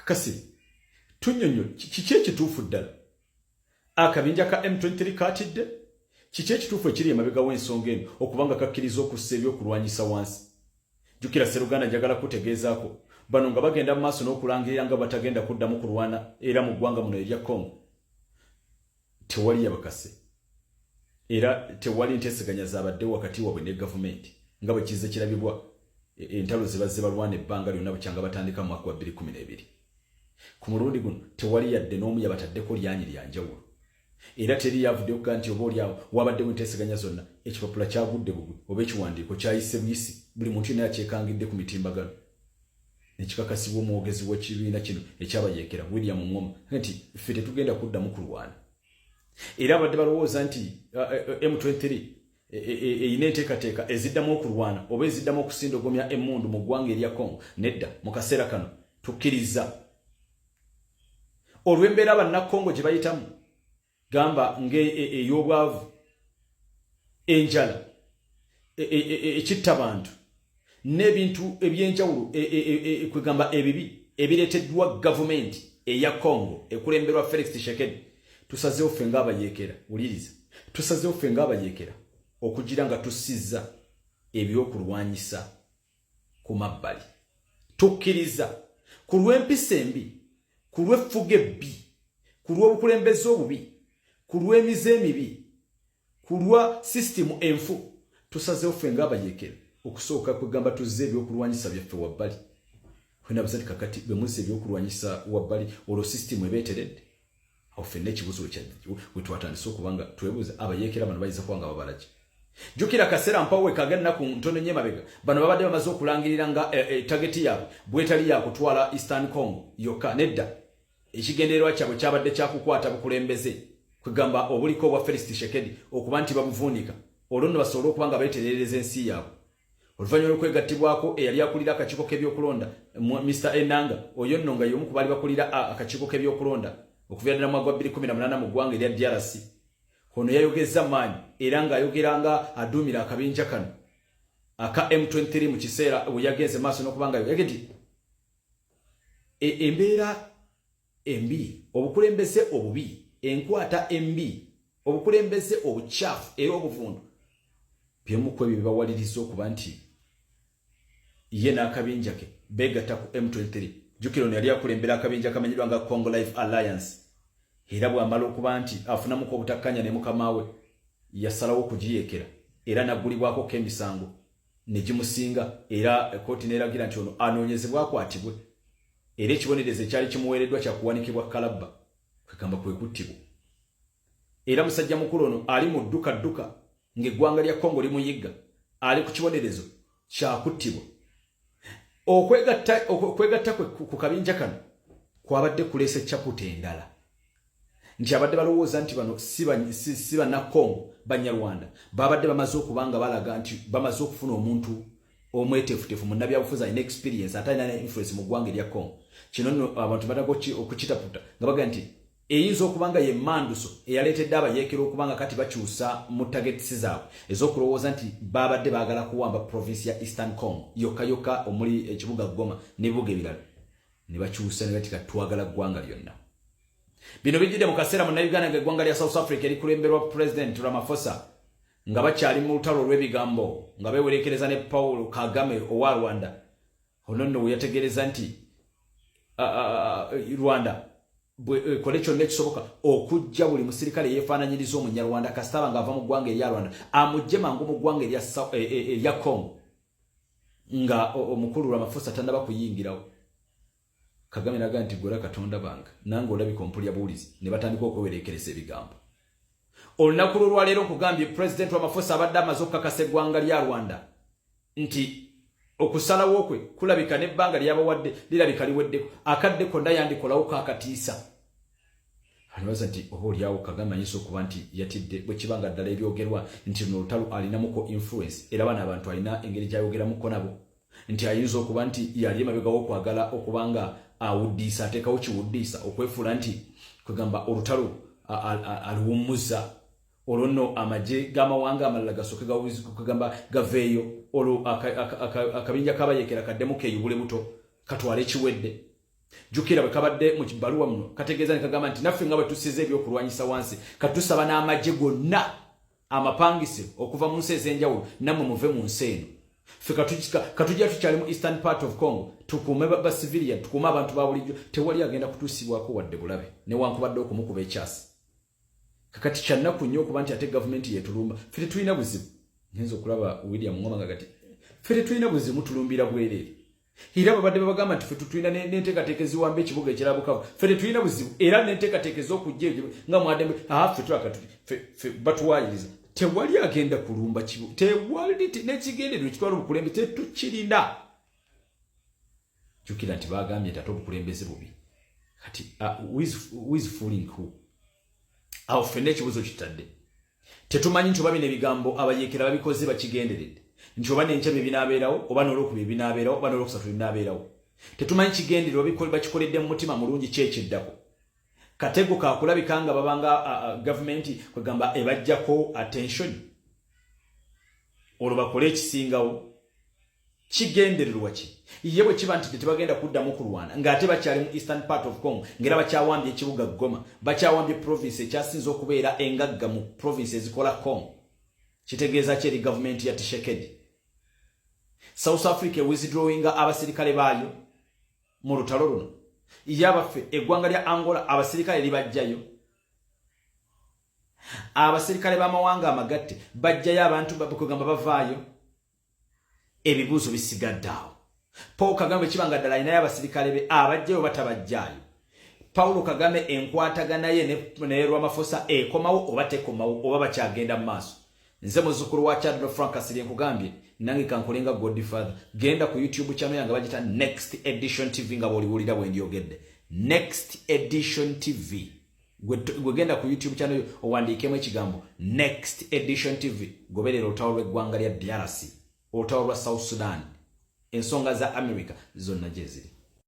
Kasiri tunyonyo, kiki ekituufu ddala? Akabinja ka M23 katidde? Kiki ekituufu ekiri emabega w'ensonga eno okubanga kakkiriza okussa ebyokulwanyisa wansi? Jjukira Sseruganda, njagala kutegeezaako bano nga bagenda mu maaso n'okulangirira nga batagenda kuddamu kulwana era mu ggwanga muno erya Congo tewali yabakase era tewali nteeseganya zabadde wakati wabwe ne gavumenti, nga bwe kizze kirabibwa entalo ze bazze balwana ebbanga lyonna bukyanga batandika mu mwaka gwa 2012. Ku mulundi guno tewali yadde n'omu yabataddeko lyanyi lya njawulo era teri yavudde okuga nti oba oliawo wabaddewo enteeseganya zonna. Ekipapula kyagudde bugwi oba ekiwandiiko kyayise buyisi, buli muntu yenna yakyekangidde ku mitimbagano nekikakasibwa omwogezi w'ekibiina kino ekyabayeekera William Ngoma nti ffe tetugenda kuddamu kulwana. Era abadde balowooza nti M23 erina enteekateeka eziddamu okulwana oba eziddamu okusindogomya emmundu mu ggwanga erya Congo, nedda. Mu kaseera kano tukkiriza olw'embeera Bannakongo gye bayitamu, gamba ng'ey'obwavu, enjala, ekitta bantu n'ebintu ebyenjawulo, kwegamba ebibi ebireeteddwa gavumenti eya Congo ekulemberwa Felix Tshisekedi, tusazeewo ffe ng'abayeekera, wuliriza, tusazeewo ffe ng'abayeekera okugira nga tussizza ebyokulwanyisa ku mabbali. Tukkiriza ku lw'empisa embi, ku lw'effuga ebbi, ku lw'obukulembeze obubi, ku lw'emize emibi, ku lwa sisitimu enfu, tusazeewo ffe ng'abayeekera okusooka kwegamba tuzze ebyokulwanyisa byaffe wabbali. Wenabuza nti kakati bwe muzza ebyokulwanyisa wabbali, olwo sisitimu eba eteredde? Awo ffenna ekibuzo we twatandise okuba nga twebuuza, abayeekera bano bayinza kuba nga babalaki? Jjukira kaseera mpawe kaga ennaku ntono nnyo emabega bano babadde bamaze okulangirira nga target yaabwe bwetali yakutwala Eastern Congo yokka, nedda, ekigendererwa kyabwe kyabadde kyakukwata bukulembeze, kwegamba obuliko obwa Felix Tshisekedi, okuba nti babuvuunika, olwo nno basobole okuba nga beeterereza ensi yaabwe. Oluvannyuma lw'okwegattibwako eyali akulira akakiiko k'ebyokulonda Mr Enanga, oyo nno nga y'omu ku baali bakulira akakiiko k'ebyokulonda okuviira ddala mu mwaka gwa 2018 mu ggwanga erya DRC, ono yayogezza maanyi era ng'ayogera nga aduumira akabinja kano aka M23 mu kiseera we yagenze maaso n'okuba nga yagambye nti embeera embi, obukulembeze obubi, enkwata embi, obukulembeze obukyafu era obuvundu byemu ku ebyo bibawaliriza okuba nti ye n'akabinja ke beegatta ku M23. Jjukira ono yali akulembera akabinja kamanyiddwa nga Congo Life Alliance, era bw'amala okuba nti afunamuko obutakkanya ne mukama we, yasalawo okugiyeekera era n'aggulibwako k'emisango ne gimusinga, era kkooti n'eragira nti ono anoonyezebwe akwatibwe, era ekibonerezo ekyali kimuweereddwa kya kuwanikibwa kalabba, kwegamba kwe kuttibwa. Era musajja mukulu ono ali mu dduka dduka ng'eggwanga lya Congo limuyigga, ali ku kibonerezo kyakuttibwa. Okwegatta kwe ku kabinja kano kwabadde kuleese chapter endala nti abadde balowooza nti bano si Bannakongo, Banyarwanda, babadde bamaze okuba nga balaga nti bamaze okufuna omuntu omweteefuteefu, munnabyabufuzi alina experience ate alina influence mu ggwanga erya Congo. Kino nno abantu bataga okukitaputa nga bagaa nti eyinza okuba nga ye manduso eyaleetedde abayeekera okuba nga kati bakyusa mu targets zaabwe ez'okulowooza nti babadde baagala kuwamba province ya Eastern Congo yokka yokka omuli ekibuga Goma n'ebibuga ebirala, ne bakyusa ne bati kati twagala ggwanga lyonna. Bino bijjidde mu kaseera Munnayuganda nga eggwanga lya South Africa erikulemberwa President Ramaphosa nga bakyali mu lutalo olw'ebigambo nga beewerekereza ne Paul Kagame owa Rwanda. Ono nno we yategeereza nti Rwanda ekole kyonna ekisoboka okujja buli musirikale yeefaananyiriza Omunyarwanda, kasitaba ng'ava mu ggwanga erya Rwanda, amugje mangu mu ggwanga erya Congo nga omukulu Ramaphosa tannaba kuyingirawo. Kagame naga nti gwera Katonda bange, nange olabika ompulya buwulizi, ne batandika okwewerekereza ebigambo. Olunaku lwolwaleero nkugambye President Ramaphosa abadde amaze okukakasa eggwanga lya Rwanda nti okusalawo kwe kulabika n'ebbanga lyabawadde lirabika liweddeko, akadde konna yandikolawo kakatiisa. Alowooza nti oba oliawo Kagame ayinza okuba nti yatidde, bwe kiba nga ddala ebyogerwa nti luno olutalo alinamuko influence, era bano abantu alina engeri gy'ayogeramuko nabo, nti ayinza okuba nti yali emabega w'okwagala okuba nga awuddiisa, ateekawo kiwuddiisa okwefuula nti kwegamba olutalo aluwummuza, olwo nno amagye g'amawanga amalala gasooke kwegamba gaveeyo, olwo akabinja k'abayeekera kaddemu keeyubule buto katwale ekiwedde. Jjukira bwe kabadde mu kibaluwa muno kategeeza ne kagamba nti naffe nga bwe tusiza ebyokulwanyisa wansi, katusaba n'amagye gonna amapangise okuva mu nsi ez'enjawulo, nammwe muve mu nsi eno. Ffe katujja tukyali mu eastern part of Congo, tukuume ba civilian, tukuume abantu ba bulijjo. Tewali agenda kutuusibwako wadde bulabe newankubadde okumukuba ekyasi. Kakati kyannaku nnyo okuba nti ate gavumenti yetulumba. Ffe tetulina buzibu. Ngenza okulaba William Ngoma nga gati ffe tetulina buzibu, mutulumbira bwereere. Era babadde babagamba nti ffe tutulina n'enteekateeka eziwamba ekibuga ekirala Bukavu. Ffe tetulina buzibu, era n'enteekateeka ez'okujja ebyo nga mwadembe. Aa, ffe tulaka, ffe batuwaayiriza. Tewali agenda kulumba kibu, tewali n'ekigendererwa ekitwala obukulembe, tetukirina. Jjukira nti bagambye nti ate obukulembeze bubi. Kati who is fooling who? Awo ffenna ekibuzo kitadde, tetumanyi nti oba bino ebigambo abayeekera babikoze bakigenderedde, nti oba nenkya bye binaabeerawo, oba n'olwokubiri binaabeerawo, oba n'olwokusatu binaabeerawo. Tetumanyi kigendererwa, bakikoledde mu mutima mulungi. Kyekiddako katego kakulabika nga babanga gavumenti kwegamba ebajjako attention, olwo bakole ekisingawo. Kigendererwa ki? Ye bwe kiba nti tebagenda kuddamu kulwana ng'ate bakyali mu eastern part of Congo, ng'era bakyawambye ekibuga Goma, bakyawambye province ekyasinze okubeera engagga mu province ezikola Congo, kitegeeza ki eri gavumenti ya Tshisekedi? South Africa ewithdrawinga abasirikale baayo mu lutalo luno. Ye abaffe, eggwanga lya Angola abasirikale libajjayo? Abasirikale b'amawanga amagatte bajjayo abantu kwegamba bavaayo? Ebibuuzo bisigadde awo. Paul Kagame kiba nga ddala alinayo abasirikale be, abajjayo batabajjaayo? Paulo Kagame enkwatagana ye ne Ramaphosa ekomawo oba tekomawo, oba bakyagenda mu maaso? Nze muzzukulu wa Kyaddondo Frank Kasirye, nkugambye nange kankole nga godfather. Genda ku YouTube channel yange, bagita Next Edition TV, nga bw'oliwulira bwe ndyogedde, Next Edition TV. Gwe genda ku YouTube channel yo, owandiikemu ekigambo Next Edition TV. Goberera olutalo lw'eggwanga lya DRC, olutalo lwa South Sudan, ensonga za America zonna gye ziri.